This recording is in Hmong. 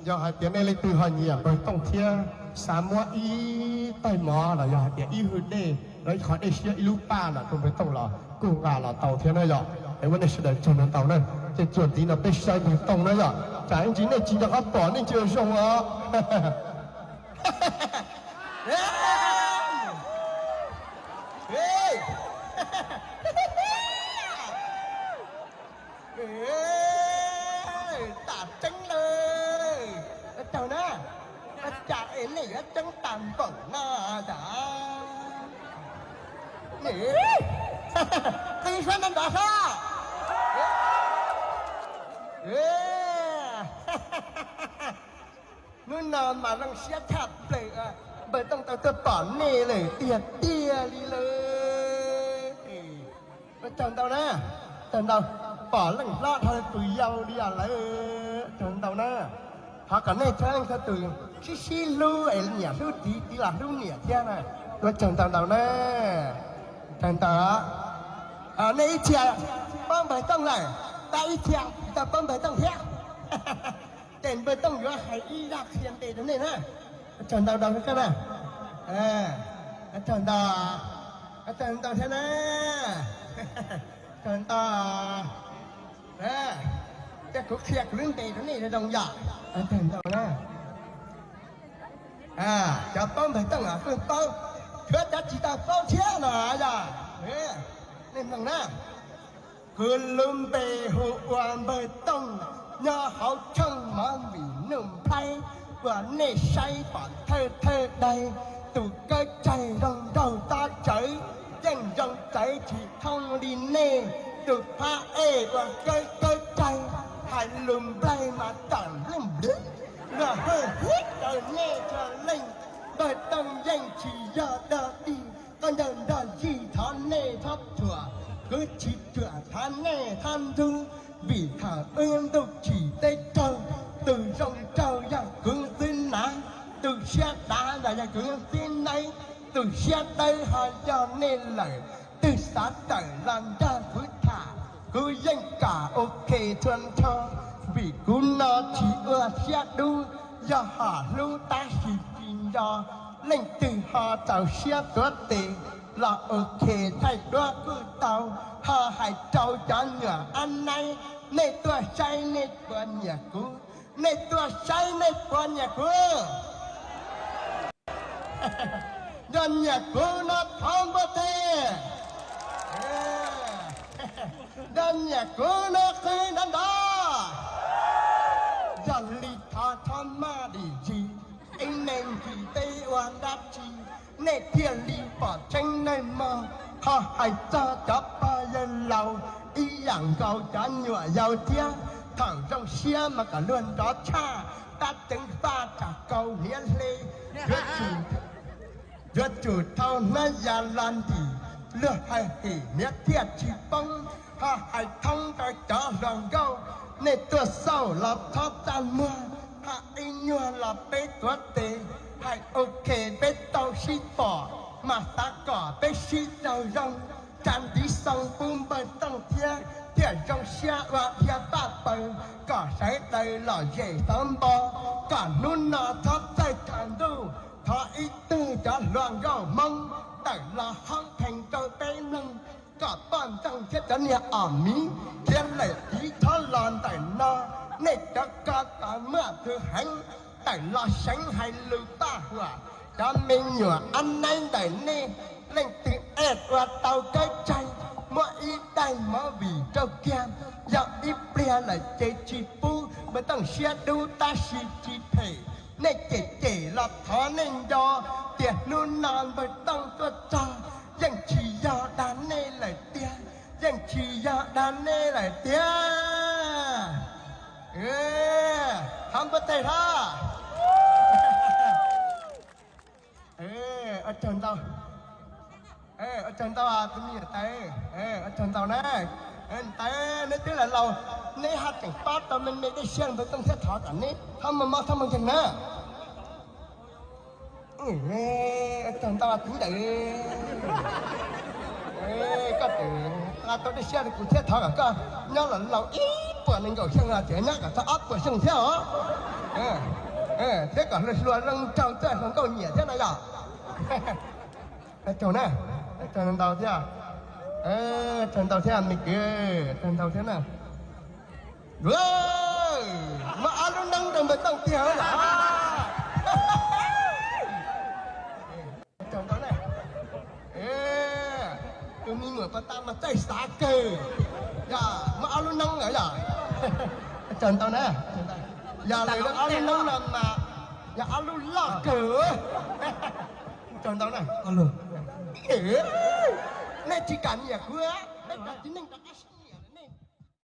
Yog hais tias nej leej twg ho nyiam npawg Tooj thiab xav muab ib taig mov los yog hais tias ib hwj dej los ib qho dej siab ib lub paj los rau npawg Tooj los kuj nqa los tau thiab na yom. Es ua nej sawv daws tsaug ntau ntau na, ces txuas ntxiv no peb saib npawg Tooj na yom, tsam ib ntsis nej tsis nco qab pom nej tsis ua zoo os. Tam tseeb lawm, ua tsaug na, ua cas es nej yuav tseeb tas npaum no tas. Qw sab nrov nrov sab. Hnub no mas zoo siab tshaj plaws, npawg Tooj tau tuaj pom nej lawm tiag tiag li lawm. Ua tsaug ntau na, tsaug ntau, pom leej hlob dhau pw yau li os lawm, tsaug ntau na. Thov kom nej txhua leej txhua tus sib sib hlub es niam hlub txiv, txiv los hlub niam thiab na. Ua tsaug ntau ntau na, tsaug ntau. Nej ib txhia paub npawg Tooj lawm, tab ib txhia tsis tau paub npawg Tooj thiab. Ces npawg Tooj yuav hais ib zaj qhia npe rau nej na. Ua tsaug ntau ntau koj na, ua tsaug ntau, ua tsaug ntau thiab na, tsaug ntau. Ces kuv qhia kuv lub npe rau nej zoo zoo yom. Ua tsaug ntau na. Cov paub npawg Tooj los kuj paub, tshuav cov tsis tau paub thiab no yog, nej mloog na. Kuv lub npe hu ua npawg Tooj, nyob hauv tshooj Movie Nuj Nplhaib, uas nej saib pom thawj thawj daim, tus kawb tsaig zoo nraug tob tsawv, yeej zoo txawv tsis thooj li nej, tus phab ej uas kawb kawb tsaig, hais lus nplaig mas tawm nplooj npliv, luag hwj hwb raws nej txhua leej. Npawg Tooj yeej tsis yog dog dig, koj ncaws nrog yig thov nej txhob thuam, kuv tsis ruam thov nej txhob ntxub, vim thaum wb ntuj tsim teb raug, tus zoo nraug yog kuv xwb na, tus siab dav los yog kuv xwb nawb, tus siab dawb ho yog nej lawm, twb xav tawm los nrog kuv tham, kuv yeej kam ok txhua nrho, vim kuv no tsis ua siab dub, yog hom hlub tab sis tsis nco, leej twg ho txaus siab tuav tes los ok thaij duab kuj tau, ho hais rau cov nyuam ab naib, nej tuaj saib nej puas nyiam kuv, nej tuaj saib nej puas nyiam kuv. Nrog nyiam kuv no thov npua teg, nrog nyiam kuv no qw nrov nrov. Yog li thov txhob maj dim zis, ib me ntsis peb ua dab tsi, nej thiaj li pom tseeb nawb mog. Ho hais txog cov pog yawg laus, ib yam nkaus cov nyuam yaus thiab, thaum zoo siab mas kom luag nrov tshaj, tab ceev faj tsam kaus hniav hle, yuav tsum thau hnab ya los ntim, luag hais him hniav thiaj tsis poob. Ho hais thoob rau cov hluas nkauj, nej tuaj xauj los txhob txaj muag, ho ib nyuag los peb tuav tes, hais ok peb tau sib pom, mas xav kom peb sib raug zoo, tsa ntiv xoo pub npawg Tooj thiab, thiaj zoo siab ua dhia paj paws, kom sawv daws lom zem xov npo, kom hnub no txhob txawj thaum ntuj. Thov ib tug cov hluas nkauj Hmoob tawm los hoob pheej rau peb mloog, kom poj ntxoog thiab cov niag os miv khiav lawm tiv txhob los ntawm no. Nej cov ko taw muaj txwv heev, tawm los seev hais lus paj huam. Cov me nyuam ab naib ntawm nej, leej twg ej ua tau kawb tsaig, muab ib daim movie rau kiag, yog ib pliag lawm ces tsis pub. Npawg Tooj siab dub tab sis tsis phem, nej cem cem los thov nej nco, tias hnub no npawg Tooj tuaj txog, yeej tsis yog dag nej lawm tiag, yeej tsis yog dag nej lawm tiag. Thov npua teg hlo. Ua tsaug ntau, ua tsaug ntau tus me nyuam tais, ua tsaug ntau na. Tais, neb twb laus laus, neb haj tseem pab tau me me dej siab npawg Tooj thiab, thov kom neb txhob muaj mob txhob muaj nkeeg na. Ua tsaug ntau tus ntawd, koj tseem nqa tau dej siab rau kuv thiab, thov kom koj nyob los laus ib puas nees nkaum xyoo los tseem nyob kom txog ob puas xyoo thiab os. Thiab kom hluas hluas zoo raug txoj hluas nkauj nyiam thiab no yog. Raug na, raug ntau thiab, raug ntau thiab me kwv, raug ntau thiab na. Muab ob lub neeb rau npawg Tooj tiag. Raug ntau na. Tus me nyuam pas tas mas txaij xav kawg. Yog muab ob lub neeb lawm yog. Raug ntau na. Yog lawv ob lub neeb no mas yog ob lub loj kawg. Raug ntau na. Nej tsis kam nyiam kuv, nej tsis neej rov qab.